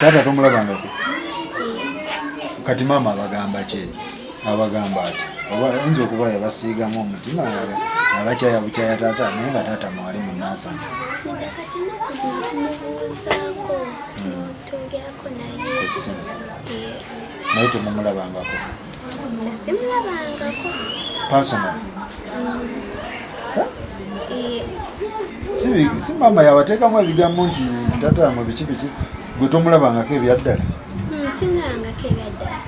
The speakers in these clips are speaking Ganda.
Taata tomulabangako? Kati maama abagamba ki? Abagamba ati oba ayinza okuba yabasiigamu omutima abakyaya bukyaya taata, naye nga taata mwali mu Nansana. Nedda, kati ennaku zino tumubuuzaako, twogerako naye. Ku ssimu? Naye temumulabangako? Nze simulabangako. Personal? Si maama yabateekamu ebigambo nti taata wamwe biki biki, gwe tomulabangako ebyaddala? Simulabangako ebyaddala.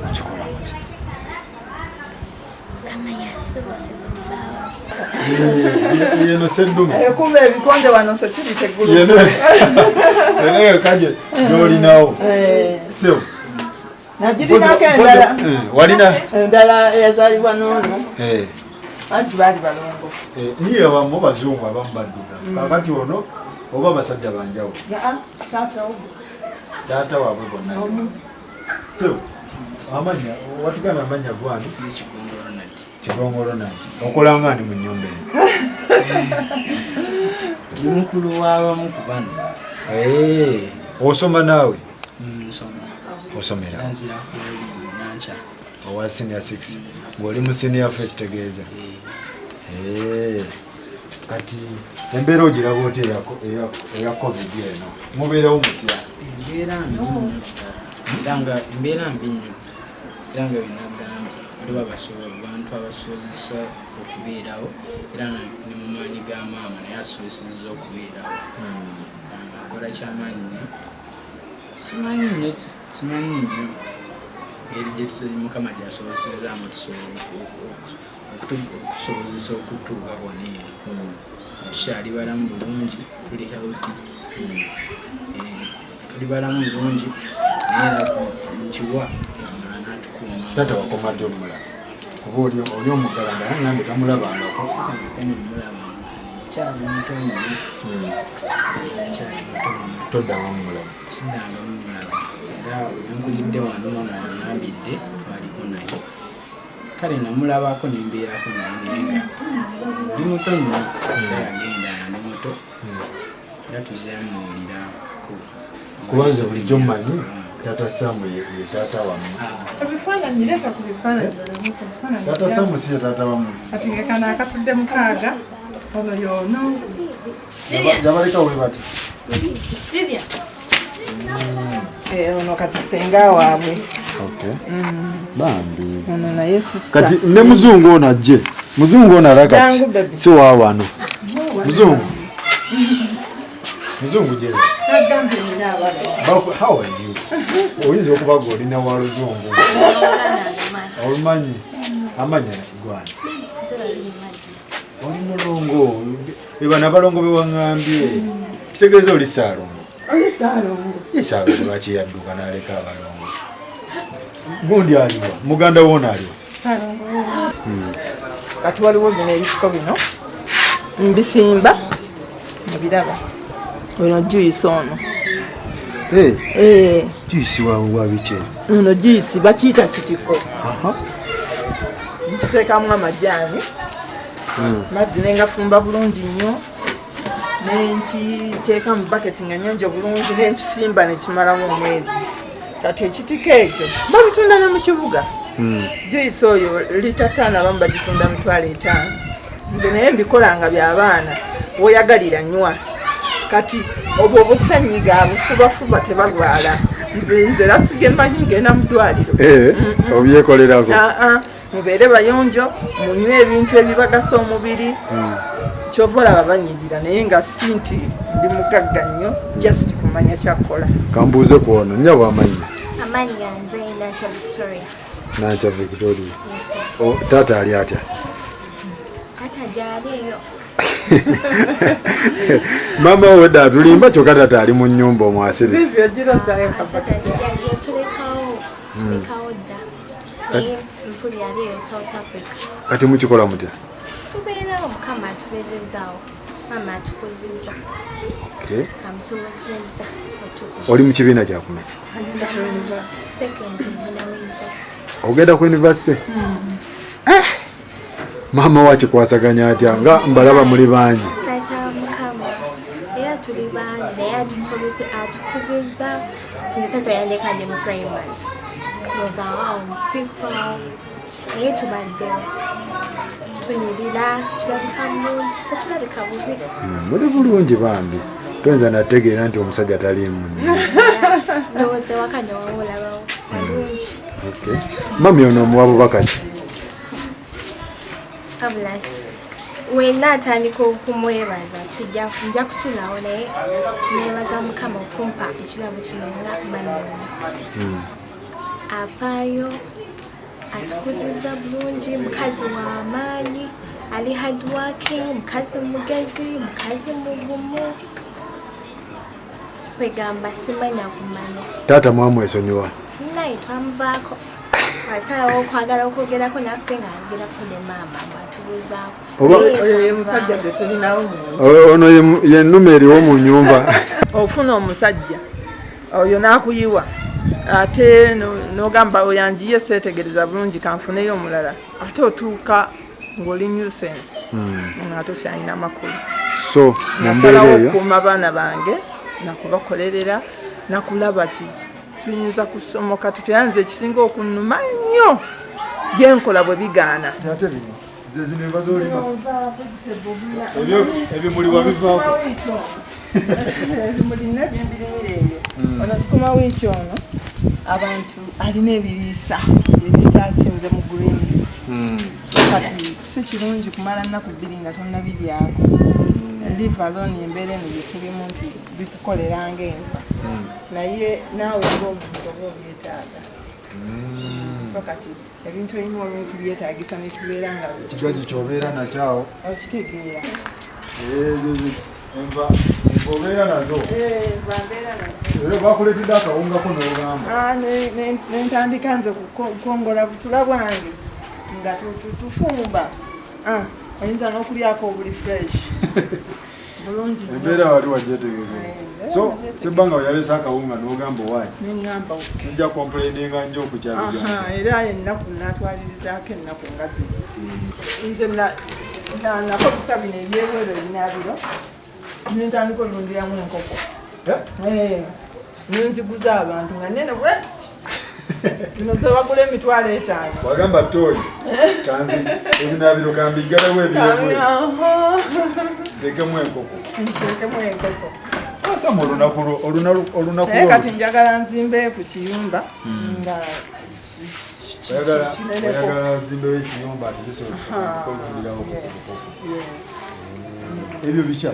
Okikola muti? Kama yatusoboseza okubaawo. Yeno seddume. Kumbe ebikonde wano security group. Yeno eno kaje gyolinawo sebo. Nagirinako endala. Walina endala eyazaalibwa n'ono. Anti baali balongo. Niye abamu bazungu, abamu baddugavu. Kakati ono oba basajja banjawulo? Taata wo. Taata waabwe bonna. Sebo, amanya watugambye amanya gwani? Kigongo Ronald. Kigongo Ronald. Okola ngani mu nnyumba eno? Ndi mukulu w'abamu ku bano. Osoma naawe? Nsoma. Osomera? Nzira ku Nankya. Owa senior 6. Ng'oli mu senior 4 kitegeeza. Kati embeera ogiraba otya eya COVID eno? Mubeerawo mutya? Embeera mbi nnyo. Era nga embeera mbi nnyo. Era nga bwe nagambye, waliwo abantu abasobozesa okubeerawo, era ne mu maanyi ga maama naye asobosezza okubeerawo. Akola kyamaanyi nnyo. Simanyi nnyo, simanyi nnyo engeri gye Mukama gy'asobosezaamu okutusobozesa okutuuka wano eno. Tukyali balamu bulungi, tuli healthy. Tuli balamu bulungi, naye era nkiwa n'atukuuma. Taata wakoma ddi omulaba? Kuba oli omuggalanda, naye ngambe tamulabangako. Omulaba kyali muto nnyo. Kyali muto nnyo. Toddangamu mulaba? Siddangamu mulaba. Era wenkulidde wano mama wangambidde twaliko naye. Kale namulabako ne mbeerako naye, naye nga ndi muto nnyo. Era yagenda nga ndi muto. Era tuzeemuwulirako. Kubanze bulijjo mmanyi Taata Sam ye taata wammwe. Ebifaananyi, leeta ku bifaananyi. Taata Sam si ye taata wammwe? Kati nga kano akatudde 6, ono y'ono. Yabaleka we bati? Ono kati ssenga waabwe. Bambi. Ono naye sister. Kati ne muzungu ono ajje. Muzungu ono alaga Jangu, baby. si wa wano. Muzungu. Muzungu gye. Nagambye nina abaana. How are you? Oyinza okuba ng'olina wa luzungu. Olumanyi amanya gwange. Oli mulongo. Bano abalongo be waŋŋambye. Kitegeeza oli Ssaalongo. Oli Ssaalongo. Ye Ssaalongo lwaki yadduka n'aleka abalongo? Gundi aliwa? Muganda wo ono aliwa? Ssaalongo. Kati waliwo bino ebisiko bino. Mbisimba. Mubiraba. Ono juice ono. Juice wa biki? Ono juice bakiyita kitiko. Nkiteekamu amajaani. Mazzi ne ngafumba bulungi nnyo. Ne nkiteeka mu bucket nga nnyonjo bulungi, ne nkisimba ne kimalamu omwezi. Kati ekitiko ekyo babitunda ne mu kibuga. Juice oyo lita 5 abamu bagitunda 50,000. Nze naye mbikola nga by'abaana, w'oyagalira nywa. Kati obwo obusanyiga abufubafuba tebalwala. Nze era sige mmanyi ngenda mu ddwaliro. Obyekolerako. Mubeere bayonjo, munywe ebintu ebibagasa omubiri. Ky'ova olaba banyirira, naye nga si nti ndi mugagga nnyo, just kumanya kyakkola. Kambuuze ku ono, nnyabo amannya? Amannya nze Nankya Victoria. Nankya Victoria. Yes. Taata ali atya? Taata gy'ali eyo. Maama we wedda atulimba, kyokka taata ali mu nnyumba omwasirisi. Bibi ogirozaayo kapati. Taata yagiye tulekawo dda. Naye mpulira ali eyo South Africa. Kati mukikola mutya? Tubeerawo, Mukama atubeezezaawo. Maama atukuzizza. Amusobozezza otukuza. Oli mu kibiina kya kumeka? Second ngenda mu university. Ogenda ku university? Maama wakikwasaganya atya nga mbalaba muli bangi? Kisa kya Mukama. Era Tuli bangi, naye atusobeze, atukuzizza. Nze taata yandeka ndi mu primary, ndowooza awo mu P4, naye tubaddewo, tunyirira, tulabika bulungi, tetulabika bubi. Muli bulungi bambi, toyinza nategeera nti omusajja taliimu nnyo. Ndowooza ewaka newawa olabawo malungi. Okay. Mami ono omuwa bubaka ki? Wabula wenna atandika okumwebaza, sijja, nja kusulawo, naye nebaza Mukama okumpa ekirabo kino nga mami ono afaayo, atukuziza bulungi, mukazi w'amaanyi, ali hardworking, mukazi mugezi, mukazi mugumu, kwegamba simanya kumanya. Taata mwamwesonyiwa? Naye twamuvaako, asalawo okwagala okwogerako naffe, nga ayogerako ne maama bwatubuuzaako. Oyo ye musajja gwe tulinawo mu nju. Ono ye nnume eriwo mu nyumba. Ofuna omusajja oyo n'akuyiwa, ate n'ogamba oyo anjiye, seetegereza bulungi, kanfuneyo omulala, ate otuuka ng'oli nuisance, nga tokyalina makulu. So mu mbeera Nasalawo eyo okukuuma abaana bange, nakubakolerera, nakulaba kiki tuyinza kusomoka tutya. Nze ekisinga okunnuma nnyo, byenkola bwe bigaana. Ate bino ze zino enva z'olima, ebyo ebimuli wabivaako? Ebimuli nina gyembirimira eyo. Ono sukuma wiiki ono, abantu alina ebiriisa ebisaasinze mu greens. So kati si kirungi kumala nnaku 2 nga tonnabiryako, leave alone embeera eno gyetulimu nti bikukolera ng'enva, naye naawe ng'omuntu oba obyetaaga. So kati ebintu ebimu olumu tubyetaagisa nekibeera nga Kigaji kyobeera nakyawo. Okitegeera? Enva, enva obeera nazo? Enva mbeera nazo. Era bakuleetedde akawungako n'ogamba? Ah, nentandika nze kukongola butula bwange nga tufumba. Ah, oyinza n'okulyako obuli fresh bulungi nnyo. Embeera wali wagyetegekera. Eh, So wagyetegekera. sebbanga we yaleese akawunga n'ogamba owaayi, Neŋŋamba sijja complaininga nnyo okukyabijja. Aha, era ennaku natwalirizaako ennaku nga ziizo. Nze nakozesa bino ebyebweru, ebinaabiro, nentandika olundiramu enkoko. Eh, nenziguza abantu nga nene west zino zebagula 50,000. Wagamba toyi kanzi ebinaabiro kambiggalewo ebyebweru, ntekemu enkoko. Ntekemu enkoko. Asama olunaku olunaku Naye lwo kati njagala nzimbe ku kiyumba nga kineneko. Oyagala zimbewo ekiyumba ate kisobola okulundirawo ku Yes, nkoko. yes. Ebyo bikya?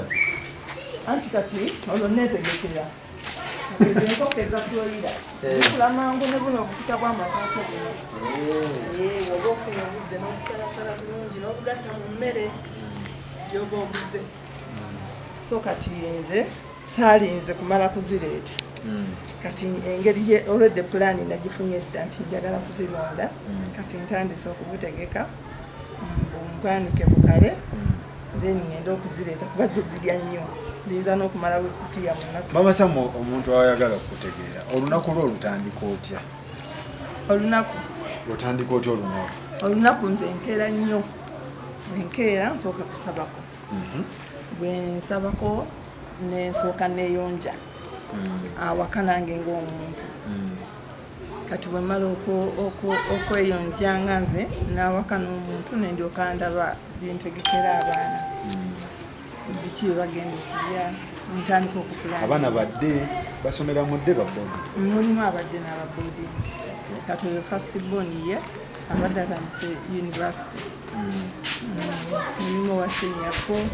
Anti kati olwo neetegekera enkoko eza Florida, zikula mangu, ne buno obukuta bw'amatooke buno. Eh, oba ofunye obudde n'obusalasala bulungi n'obugatta mu mmere gy'oba oguze. So kati nze saalinze kumala kuzireeta. Kati engeri ye olwedde pulaani nagifunye dda nti njagala kuzirunda, kati ntandise okubutegeka, mbwanike bukale, then ngende okuzireeta, kuba zo zirya nnyo, ziyinza n'okumalawo ekutiya mu nnaku. Mama Samu, omuntu ayagala okutegeera olunaku lwo olutandika otya? Olunaku? Otandika otya olunaku? Olunaku nze nkeera nnyo. Enkeera nsooka kusabako. Bwe nsabako, nensooka neeyonja awaka nange ng'omuntu. Kati bwe mmala okweyonja nga nze n'awaka n'omuntu, nendyoka ndaba byentegekera abaana, biki bye bagenda okulya, ntandika okupulana. Abaana badde basomera mudde babodo? Mulimu abadde n'ababoarding. Kati oyo first born ye abadde atandise university. Mulimu owa senior four,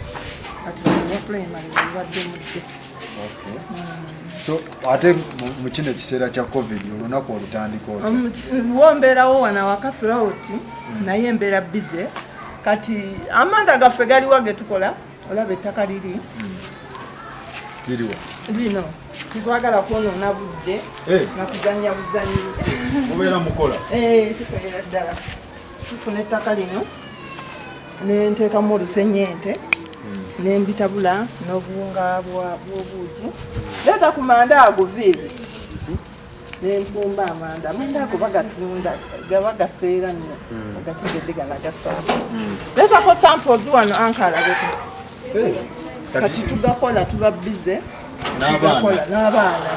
kati owa primary babadde mudde. So ate mu kino ekiseera kya COVID, olunaku olutandika otya? Wo mbeerawo wano awaka throughout, naye mbeera busy. Kati amanda gaffe galiwa ge tukola, olaba ettaka liri Liriwa? Lino. Tetwagala kwonoona budde nakuzanya buzanyi. Mubeera mukola? Eh, tukolera ddala. Tufuna ettaka lino, nenteekamu olusenyente, nembitabula n'obuwunga bw'obuugi. Leeta ku manda ago viivi, nenfumba amanda. Amanda ago bagatunda, gaba gaseera nno, ogategedde gano agasaako. Leetako samples wano ankalabeko. Eh, Kati tugakola, tuba busy. N'abaana? N'abaana.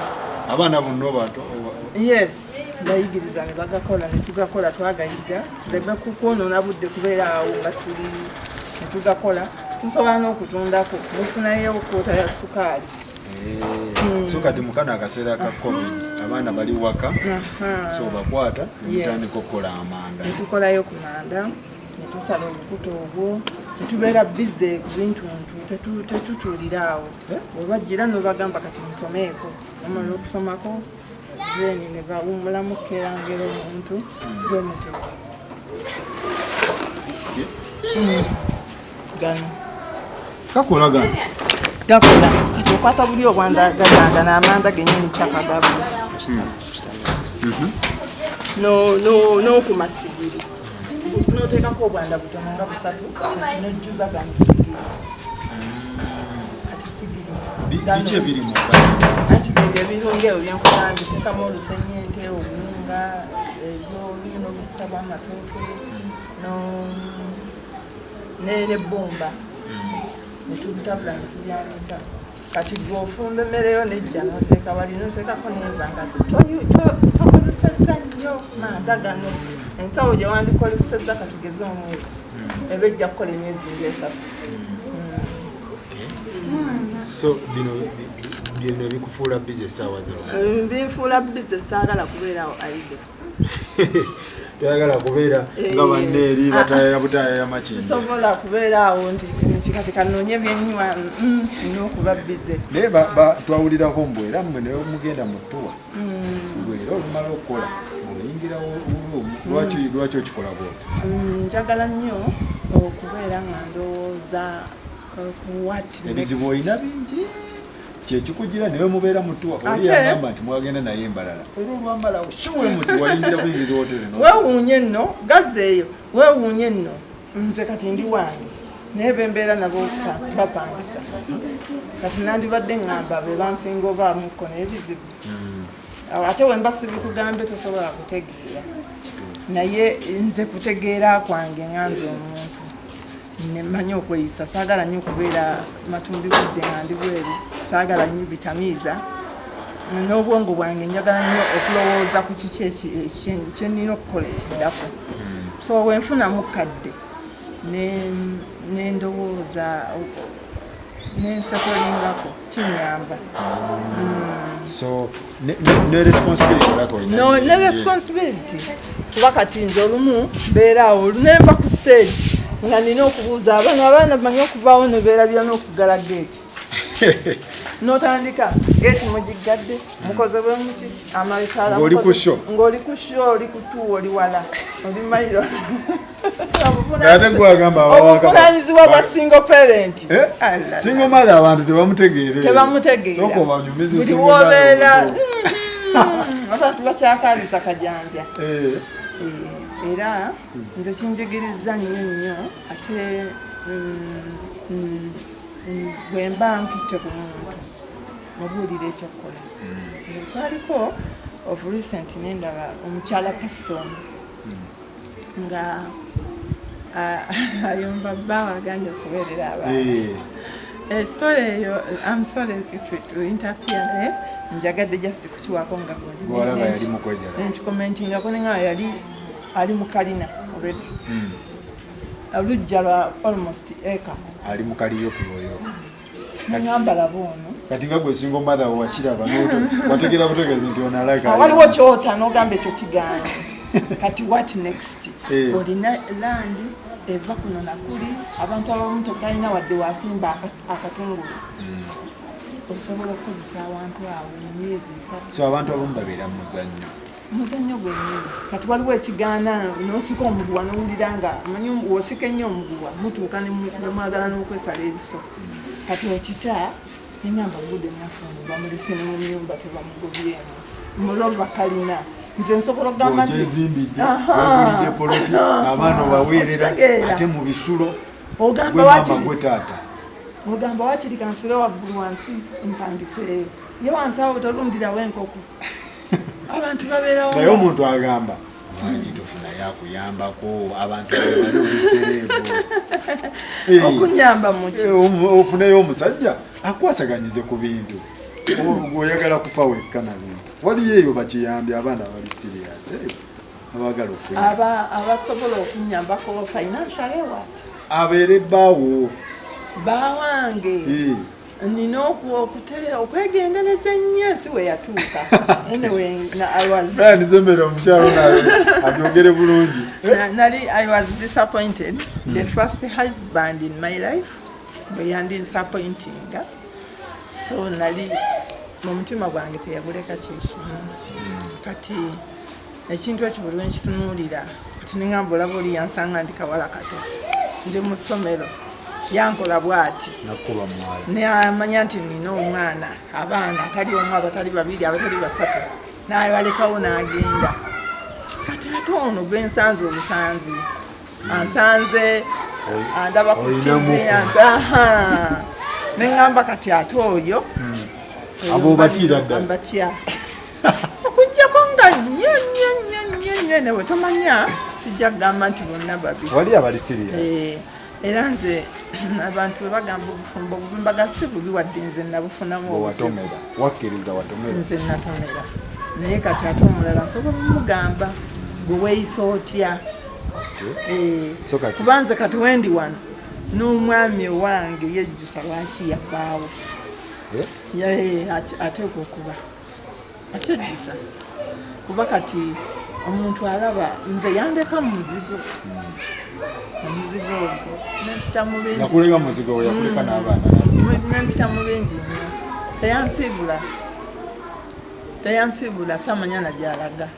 Abaana bonna obantu? Yes, bayigiriza ne bagakola, ne tugakola, twagayiga tuleme kukwonoona budde kubeera awo nga tuli ne tugakola. Tusobola n'okutundako, mufunayo kwota ya sukaali. So kati mukano akaseera ka COVID abaana bali waka, so bakwata nemutandika okukola amanda. Netukolayo ku manda, netusala olukuta obwo, netubeera busy ku bintuntu, tetutuulira awo. Webajjira nobagamba kati musomeeko, omala okusomako then ne bawummulamu kerangera omuntu bwe mutyo. Gano Kakola gano? Gakola. Kati okwata buli obwanda gaganda n'amanda gennyini kyakagabuti n'okuma sigiri, noteekako obwanda butono nga busatu, kati nojjuza gano sigiri, kati sigiri. Biki ebiri mu gano? Anti byebyo ebirungo ebyo byenkugambye, teekamu olusenyente, obuwunga, ebyo n'obukuta bw'amatooke n'ebbumba, netubitabula netubyanika. Kati gwe ofumba emmere yo nejja noteeka wali, noteekako nenva nga tokozesezza nnyo manda gano. Ensawo gye wandikozesezza katugeze omwezi, eba ejja kukola emyezi nga 3. So bino byebino bikufuula busy essaawa zino? Binfuula busy, saagala kubeerawo idle. Toyagala kubeera nga banne eri batayaya butayaya Makindye? Sisobola kubeera awo nti kati kanoonye byenywa, nina okuba busy. Naye twawulirako mbu era mmwe ne mugenda mu tour, gwe era olumala okukola ng'oyingira room. Lwaki okikola bwoti? Njagala nnyo okubeera nga ndowooza ku what next. Ebizibu olina bingi kyekikugira, naye mubeera mu tour oli yagamba nti mwagenda naye embalala, era olwamalawo showe muti wayingira buyingiza hoteri. Weewuunye nno gazeeyo, weewuunye nno nze kati ndi wange, naye bembeera nabo bapangisa. Kati nandibadde ŋŋamba be bansinga obaamuko, naye bizibu. Awo ate wemba sibikugambe tosobola kutegeera, naye nze kutegeera kwange nga nze omuntu nemmanyi okweyisa, saagala nnyo okubeera matumbi budde nga ndi bweru, saagala nnyo bitamiiza n'obwongo bwange, njagala nnyo okulowooza ku kiki kyenina okukola ekiddako. So wenfunamu kadde nendowooza nensetolingako, kinyamba. So ne responsibility olako olina No, ne responsibility, kuba kati nze olumu mbeera awo nenva ku stage nga nina okubuuza abaana, abaana manyi okuvaawo nebeerabira n'okugala geeti, notandika geeti mugiggadde, mukoze bwe muti amataala. Ng'oli ku show. Ng'oli ku show, oli ku tour, oli wala, oli mayiro. Ate gwagamba abawaka Obuvunanyizibwa bwa single parent. Eh? Alala. Single mother abantu tebamutegeere. Tebamutegeera. Sooka obanyumize Buli single mother wobeera omuto. Abantu bakyakaliza kajanja. Era nze kinjigiriza nnyo nnyo, ate bwe mba nkutte ku muntu mubuulira ekyokukola. Twaliko of recent nendaba omukyala pastor omu nga ayomba bbaawe agambye okubeerera abaana. Story eyo, I'm sorry to interfere, naye njagadde just kukiwaako nga gundi. Gwalaba yali mu kwejala. Nkikomentingako nenga yali ali mu kalina already, olujja lwa almost acre. Ali mu kaliyoki oyo. Neŋamba laba ono. Kati nga gwe single mother wakiraba wategeera butegeezi nti ono alaka. Waliwo kyota n'ogamba ekyo kigaana, kati what next? Olina land eva kuno nakuli, abantu abamu tebalina wadde wasimba akatungulu, osobola okukozesa awantu awo mu myezi 3. So abantu abamu babeera mu muzannyo. Muzannyo gwennyini. Kati waliwo ekigaana n'osika omuguwa n'owulira nga manyi wosika ennyo omuguwa mutuuka ne mwagala n'okwesala ebiso. Kati okita neŋamba budde nafuno bamulese ne mu myumba tebamugobyemu mulova kalina. Nze nsobola okugamba nti Ogyezimbidde, Aha. wegulidde poloti, abaana obaweerera. Okitegeera. Ate mu bisulo Ogamba gwe mama, wakiri gwe taata. Ogamba wakiri kansule waggulu wansi mpangiseeyo, ye wansi awo tolundirawo enkoko, abantu babeerawo. Naye omuntu agamba Lwaki tofunayo akuyambako? Abantu bali obisereevu. Okunyamba muki? Ofuneyo omusajja akwasaganyize ku bintu. Oyagala kufa wekka na bintu. Waliyo eyo bakiyambye abaana bali serious abaagala okuyamba. Abasobola okunyambako financially what? Abeere bbaawo. Bawange. Nina okwegendereza ennyo ensi we yatuuka. Anyway, nzembera omukyalo abyogere bulungi. Nali I was disappointed. The first husband in my life bwe yandi disappointinga. So nali mu mutima gwange teyaguleka kyekimu. Kati ekintu ekyo buli lwenkitunuulira kati nengamba olaba oli yansanga ndi kawala kato ndi mu ssomero yankola bwati namanya nti nina omwana abaana atali omu abatali babiri abatali basatu nabalekawo n'agenda. Kati ate ono gwensanze obusanzi ansanze andaba ku TV nengamba kati ate oyo abo batiira ddala mbatya okujjako nga nnyo nnyo nnyo nnyo nnyo newe tomanya sijja kugamba nti bonna babi wali abali serious. Era nze abantu bwe bagamba obufumbo mbaga si bubi wadde nze nabufunamu watomera wakkiriza watomera nze natomera naye kati ate omulala nsobola omugamba gwe weeyisa otya kuba nze kati wendi wano n'omwami owange yejjusa lwaki yavaawo ateekwa okuba akyejjusa kuba kati omuntu alaba nze yandeka mu muzigo omuzigo ogwo nempita mu bingi yakuleka muzigo yakuleka n'abaana nempita mu bingi nnyo teyansiibula samanya na gy'alaga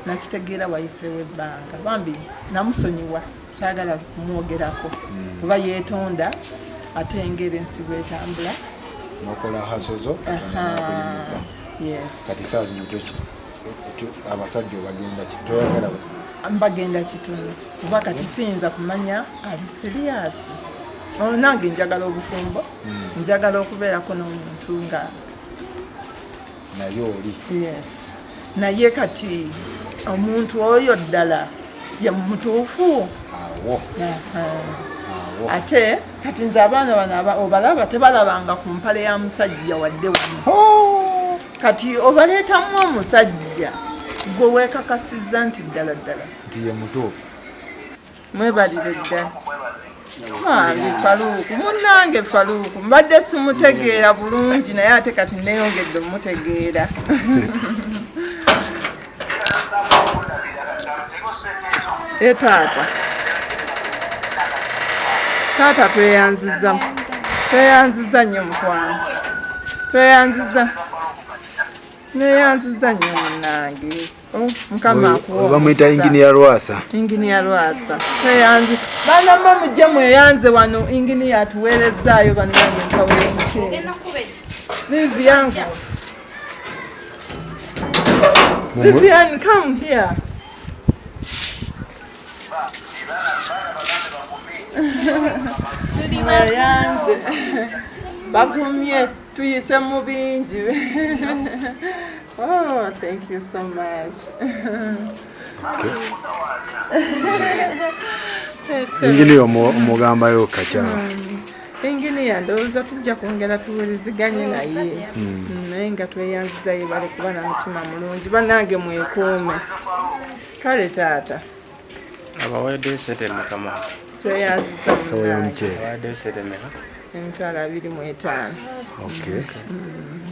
nakitegeera wayiseewo ebbanga bambi namusonyiwa saagala kumwogerako kuba yeetonda ate engeri ensi bwetambula nokola hasozo yes kati saa zino abasajja obagenda toyagala mbagenda kitono kuba kati siyinza kumanya ali serious. Nange njagala obufumbo njagala okubeerako n'omuntu nga naye oli yes naye kati omuntu oyo ddala ye mutuufu awo ate kati nze abaana bano obalaba tebalabanga ku mpale ya musajja wadde wano kati obaleetamu omusajja gwe weekakasizza nti ddala ddala nti ye mutuufu. Mwebalire ddala wange Faluuku munnange Faluuku mbadde simutegeera bulungi naye ate kati neeyongedde omutegeera. Taata taata tweyanziza tweyanziza nnyo mukwano tweyanziza neyanziza nnyo munnange. Mukama akuwa bamuyita Engineer Lwasa. Engineer Lwasa tweyanze baana mwe mujje mweyanze wano engineer atuweerezaayo bannange ensawo y'omuceere. Vivian, Vivian, come here. Mweyanze bagumye tuyise mu bingi. Oh, thank you so much. Engineer omugambayo kakyawo. Engineer ndowooza tujja kwongera tuwuliziganye naye naye nga tweyanziza yebale kuba na mutima mulungi bannange mwekuume. Kale taata abaweeddeyo sente mukama tweyanziza Ensawo ya muceere abaweeddeyo sente meka 25,000. Okay.